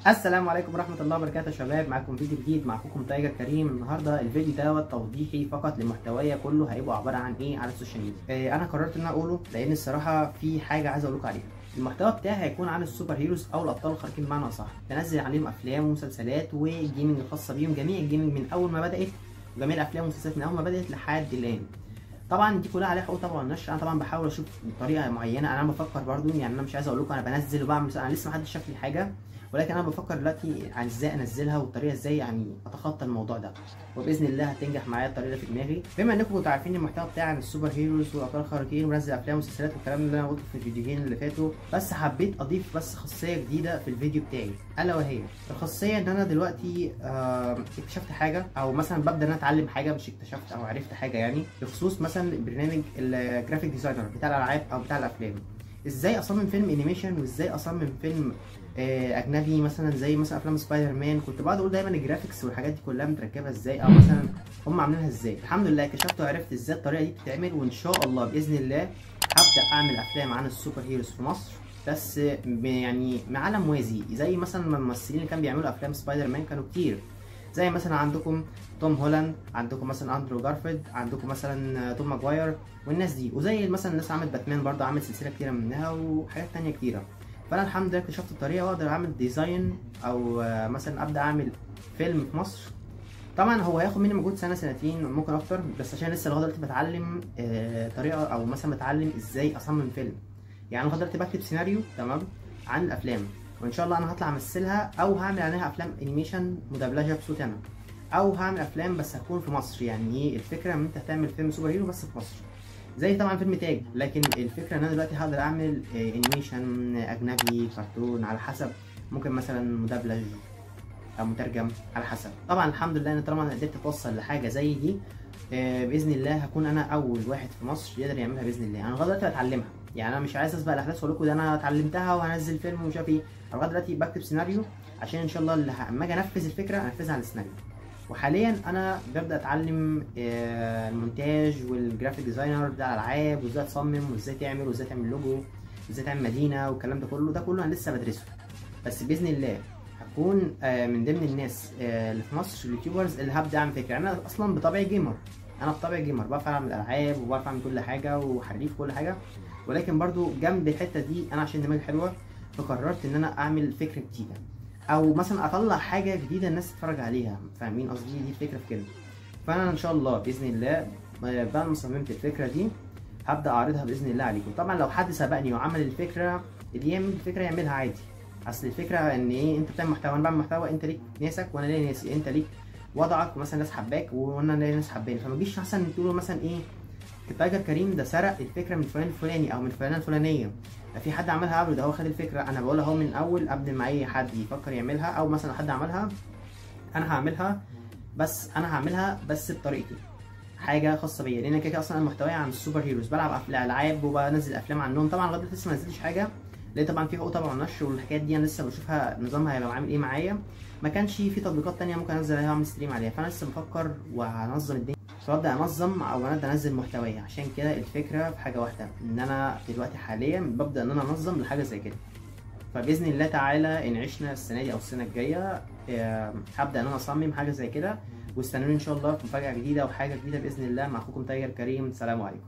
السلام عليكم ورحمة الله وبركاته يا شباب، معاكم فيديو جديد مع اخوكم تايجر كريم. النهارده الفيديو دوت توضيحي فقط لمحتوايا كله، هيبقى عبارة عن ايه على ال social media. انا قررت ان انا اقوله لان الصراحة في حاجة عايز اقول لكم عليها. المحتوى بتاعي هيكون عن ال super heroes او الابطال الخارقين بمعنى اصح، بنزل عليهم افلام ومسلسلات وال gaming الخاصة بيهم، جميع ال gaming من اول ما بدات وجميع الافلام والمسلسلات من اول ما بدات لحد الان. طبعا دي كلها عليها حقوق طبعا النشر. انا طبعا بحاول اشوف طريقه معينة، انا بفكر برضو، يعني انا مش عايز اقول لكم انا بنزل وبعمل، انا لسه ما حدش شاف لي حاجة، ولكن انا بفكر دلوقتي عن ازاي انزلها والطريقة ازاي يعني اتخطى الموضوع ده، وباذن الله هتنجح معايا الطريقة في دماغي. بما انكم كنتوا عارفين المحتوى بتاعي عن ال super heroes والابطال الخارقين وبنزل افلام ومسلسلات والكلام اللي انا قلته في الفيديوهين اللي فاتوا، بس حبيت اضيف بس خاصية جديدة في الفيديو بتاعي، الا وهي الخاصية ان انا دلوقتي اكتشفت حاجة، او مثلا ببدا ان انا اتعلم حاجة، مش اكتشفت او عرفت حاجة يعني، بخصوص مثلا برنامج ال graphic designer بتاع الالعاب او بتاع الافلام. ازاي اصمم فيلم animation وازاي اصمم فيلم اجنبي مثلا زي مثلا افلام سبايدر مان. كنت بقعد اقول دايما ال graphics والحاجات دي كلها متركبه ازاي، او مثلا هم عاملينها ازاي. الحمد لله كشفت وعرفت ازاي الطريقة دي بتتعمل، وان شاء الله باذن الله هبدا اعمل افلام عن ال super heroes في مصر، بس يعني عالم موازي، زي مثلا الممثلين اللي كانوا بيعملوا افلام سبايدر مان كانوا كتير، زي مثلا عندكم توم هولاند، عندكم مثلا اندرو جارفيلد، عندكم مثلا توم ماجواير والناس دي، وزي مثلا الناس عملت باتمان برضه، عامل سلسلة كتيرة منها وحاجات تانية كتيرة. فانا الحمد لله اكتشفت الطريقة واقدر اعمل design او مثلا ابدا اعمل فيلم في مصر. طبعا هو هياخد مني مجهود سنة سنتين ممكن اكتر، بس عشان لسه لغاية دلوقتي بتعلم طريقه، او مثلا بتعلم ازاي اصمم فيلم. يعني لغاية دلوقتي بكتب سيناريو تمام عن الافلام، وان شاء الله انا هطلع امثلها او هعمل عليها افلام animation مدبلجه بصوتي انا، او هعمل افلام بس هتكون في مصر. يعني ايه الفكرة؟ ان انت هتعمل فيلم super hero بس في مصر، زي طبعا فيلم تاج، لكن الفكرة ان انا دلوقتي هقدر اعمل animation اجنبي كرتون على حسب، ممكن مثلا مدبلج او مترجم على حسب. طبعا الحمد لله ان طالما انا قدرت اتوصل لحاجة زي دي باذن الله هكون انا اول واحد في مصر يقدر يعملها باذن الله. انا لغاية دلوقتي بتعلمها، يعني انا مش عايز اسبق الاحداث واقول لكم ده انا اتعلمتها وهنزل فيلم ومش عارف ايه. لغاية دلوقتي بكتب سيناريو عشان ان شاء الله اللي اما اجي انفذ الفكرة انفذها على السيناريو. وحاليا انا ببدا اتعلم المونتاج وال graphic designer بتاع الالعاب، وازاي تصمم وازاي تعمل وازاي تعمل لوجو وازاي تعمل مدينة والكلام ده كله، ده كله انا لسه بدرسه، بس باذن الله هكون من ضمن الناس اللي في مصر ال YouTubers اللي هبدا اعمل فكرة. انا اصلا بطبعي gamer، انا بطبعي gamer، بعرف اعمل العاب وبعرف اعمل كل حاجة وحريف كل حاجة، ولكن برضو جنب الحتة دي انا عشان دماغي حلوة فقررت ان انا اعمل فكرة جديدة، او مثلا اطلع حاجة جديدة الناس تتفرج عليها، فاهمين قصدي؟ دي الفكرة في كده. فانا ان شاء الله باذن الله بعد ما صممت الفكرة دي هبدا اعرضها باذن الله عليكم. طبعا لو حد سبقني وعمل الفكرة، اللي يعمل الفكرة يعملها عادي، اصل الفكرة ان ايه، انت بتعمل محتوى، انا بعمل محتوى، انت ليك ناسك وانا ليا ناسي، انت ليك وضعك ومثلا ناس حباك وانا ليا ناس حباني، فما تجيش احسن تقولوا مثلا ايه تايجر كريم ده سرق الفكرة من فلان الفلاني او من فلانه الفلانية، في حد عملها قبله، ده هو خد الفكرة. انا بقولها اهو من اول قبل ما اي حد يفكر يعملها، او مثلا حد عملها انا هعملها، بس انا هعملها بس بطريقتي، حاجة خاصة بيا، لان كده اصلا محتواي عن ال super heroes، بلعب العاب وبنزل افلام عنهم. طبعا لغاية دلوقتي لسه ما نزلتش حاجة، لان طبعا في حقوق طبعا نشر والحاجات دي انا لسه بشوفها نظامها هيبقى عامل ايه معايا. ما كانش في تطبيقات تانية ممكن انزل عليها واعمل stream عليها، فانا لسه بفكر وهنظم الدنيا، فابدا انظم او ابدا انزل محتوايا. عشان كده الفكرة في حاجة واحدة، ان انا دلوقتي حاليا ببدا ان انا انظم لحاجة زي كده. فباذن الله تعالى ان عشنا السنة دي او السنة الجاية هبدا ان انا اصمم حاجة زي كده، واستنوني ان شاء الله في مفاجاة جديدة وحاجه جديدة باذن الله مع اخوكم تايجر كريم. سلام عليكم.